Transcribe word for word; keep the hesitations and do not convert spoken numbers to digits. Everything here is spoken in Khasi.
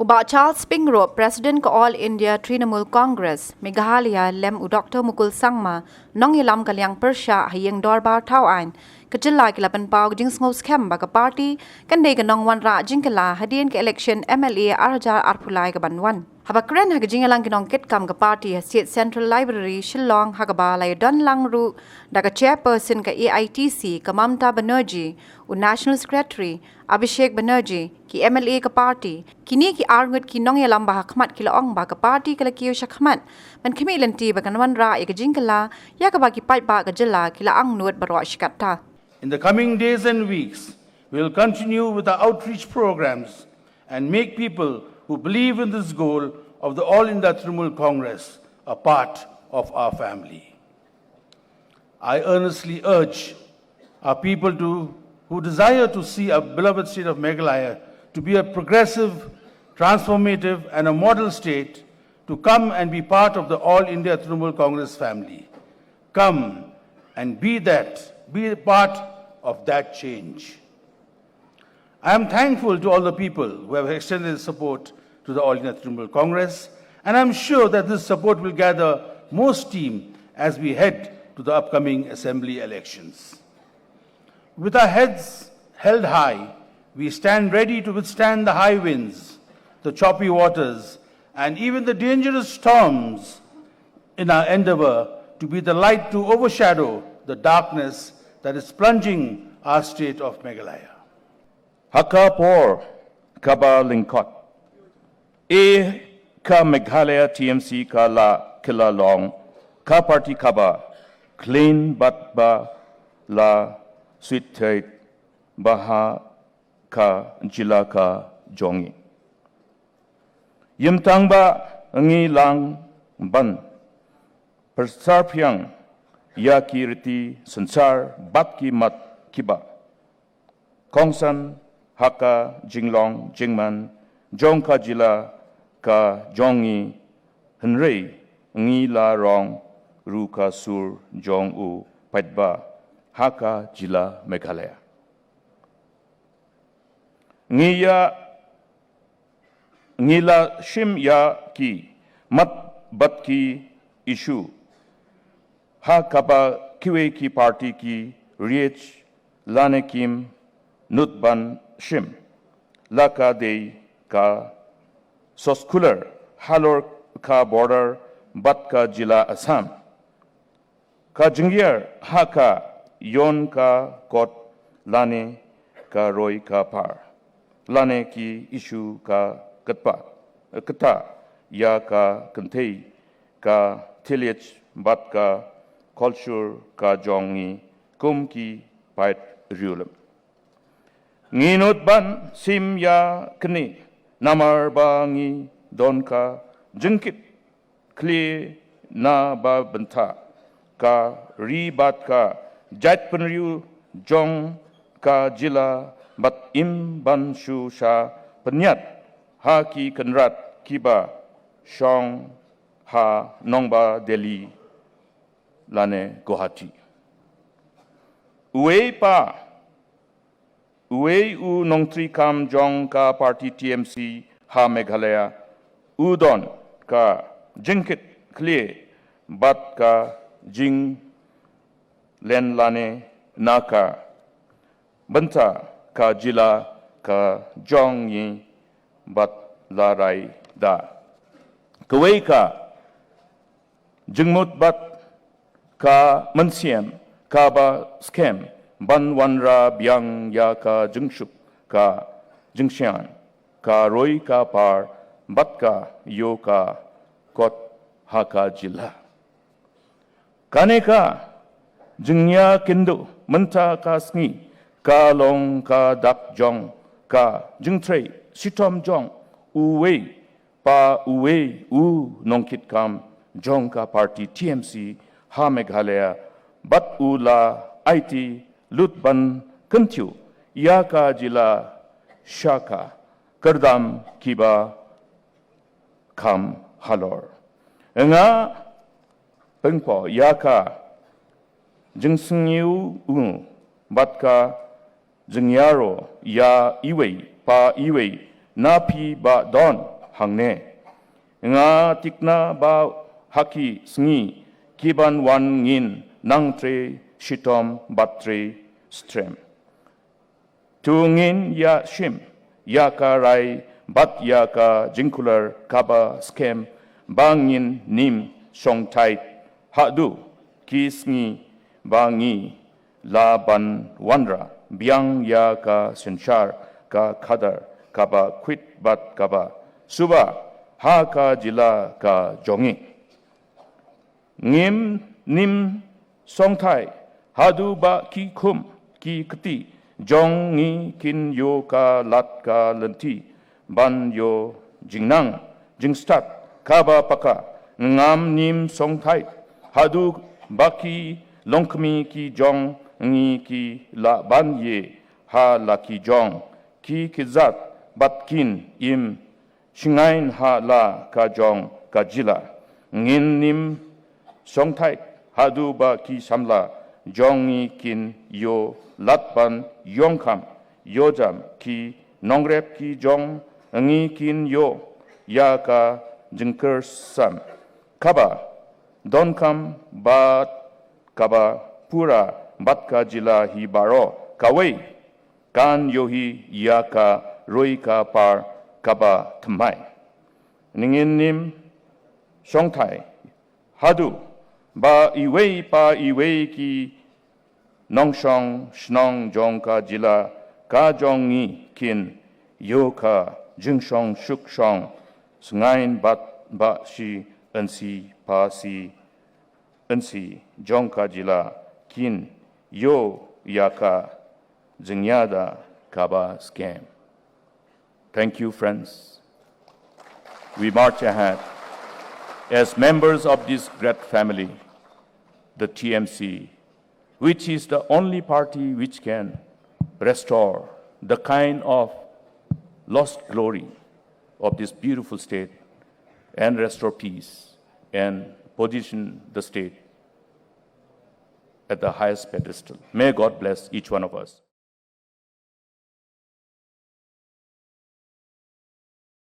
Bah Charles Pyngrope, President ka All India Trinamool Congress Meghalaya, lem u Doctor Mukul Sangma, nongïalam ka liang pyrshah ha ïing dorbar thaw aiñ ka jylla, ki la pynpaw ka jingsngewskhem ba ka party kan dei ka nongwanrah jingkylla hadien ka election M L A ar hajar arphew lai ka ban wan. Haba kren ha ka jingïalang ki nongkitkam ka party ha State Central Library, Shillong, ha kaba la ïadon lang ruh da ka chairperson ka A I T C ka Mamta Banerjee, u National Secretary Abhishek Banerjee, ki M L A ka party, kine ki arngut ki nongïalam ba ha khmat ki la ong ba ka party ka la kiew sha khmat ban khmih lynti ba kan wanrah ïa ka jingkylla ïa kaba ki paidbah ka jylla ki la angnud baroh shi katta. In the coming days and weeks, we will continue with our outreach programs and make people who believe in this goal of the All India Trinamool Congress a part of our family. I earnestly urge our people to, who desire to see our beloved state of Meghalaya to be a progressive, transformative, and a model state, to come and be part of the All India Trinamool Congress family. Come and be that, be a part of that change. I am thankful to all the people who have extended their support to the All India Trinamool Congress, and I am sure that this support will gather more steam as we head to the upcoming assembly elections. With our heads held high, we stand ready to withstand the high winds, the choppy waters, and even the dangerous storms in our endeavor to be the light to overshadow the darkness that is plunging our state of Meghalaya. Ha ka por kaba lyngkot, eh, ka Meghalaya T M C ka la kylla long ka party kaba khlaiñ bad ba la suit thait bha ha ka jylla ka jong ngi. Ym tang ba ngi lah ban pynsyrphang ïa ki riti synsar bad ki mat kiba kongsan ha ka jinglong jingman jong ka jylla ka jong ngi, hynrei ngi la rong ruh ka sur jong u paidbah ha ka jylla Meghalaya. Ngi ïa, ngi la shim ïa ki mat bad ki issue ha kaba kiwei ki party ki riej lane kim nud ban shim, la ka dei ka soskular halor ka border bad ka jylla Assam. Ka jingïar ha ka ïon ka kot lane ka roi ka par, lane ki issue ka kyrpad, kyrta ïa ka kynthei, ka thylliej bad ka culture ka jong ngi kum ki paid riewlem. Ngi nud ban shim ïa kine namar ba ngi don ka jingkit khlieh na ba bynta ka ri bad ka jaitbynriew jong ka jylla bad ym ban shu sha pynïaid ha ki kynrad kiba shong ha nongbah Delhi lane Guwahati. Uwei pa Uwei u nongtrei kam jong ka party T M C ha Meghalaya u don ka jingkit khlieh bad ka jinglen lane na ka bynta ka jylla ka jong ngi bad la rai da kawei ka jingmut bad ka mynsiem kaba skhem ban wanrah biang ïa ka jingsuk ka jingshai, ka roi ka par bad ka ïoh ka kot ha ka jylla. Kane ka jingïakynduh mynta ka sngi ka long ka dak jong ka jingtrei shitom jong uwei pa uwei u nongkitkam jong ka party T M C ha Meghalaya bad u la aiti lut ban kyntiew ïa ka jylla sha ka kyrdam kiba kham halor. Nga pynpaw ïa ka jingsngewbha bad ka jingïaroh ïa iwei pa iwei na phi ba don hangne. Nga tikna ba ha ki sngi ki ban wan ngin nang trei shitom bad trei strem. To ngin ïa shim ïa ka rai bad ïa ka jingkular kaba skhem ba ngin nym shongthait haduh ki sngi ba ngi la ban wanrah biang ïa ka synshar ka khadar kaba kwit bad kaba suba ha ka jylla ka jong ngi. Ngim nym shongthait haduh ba ki khum ki kti jong ngi kin ïoh ka lad ka lynti ban ïoh jingnang jingstad kaba paka. Ngam nym shongthait haduh ba ki longkmie ki jong ngi ki lah ban ïeh ha la ki jong ki kjat bad kin im shngaiñ ha la ka jong ka jylla. Ngin nym shongthait haduh ba ki samla jong ngi kin ïoh lad ban ïoh kham ïoh jam, ki nongrep ki jong ngi kin ïoh ïa ka jingkyrshan kaba donkam bad kaba pura bad ka jylla hi baroh kawei kan ïohi ïa ka roi ka par kaba thymmai. Ngin nym shongthait haduh ba iwei pa iwei ki nongshong shnong jong ka jylla ka jong ngi kin ïoh ka jingshong suk shong shngaiñ bad ba shi yn shi pa shi yn shi jong ka jylla kin ïoh ïa ka jingïada kaba skhem. Thank you, friends. We march ahead as members of this great family, the T M C, which is the only party which can restore the kind of lost glory of this beautiful state and restore peace and position the state at the highest pedestal. May God bless each one of us.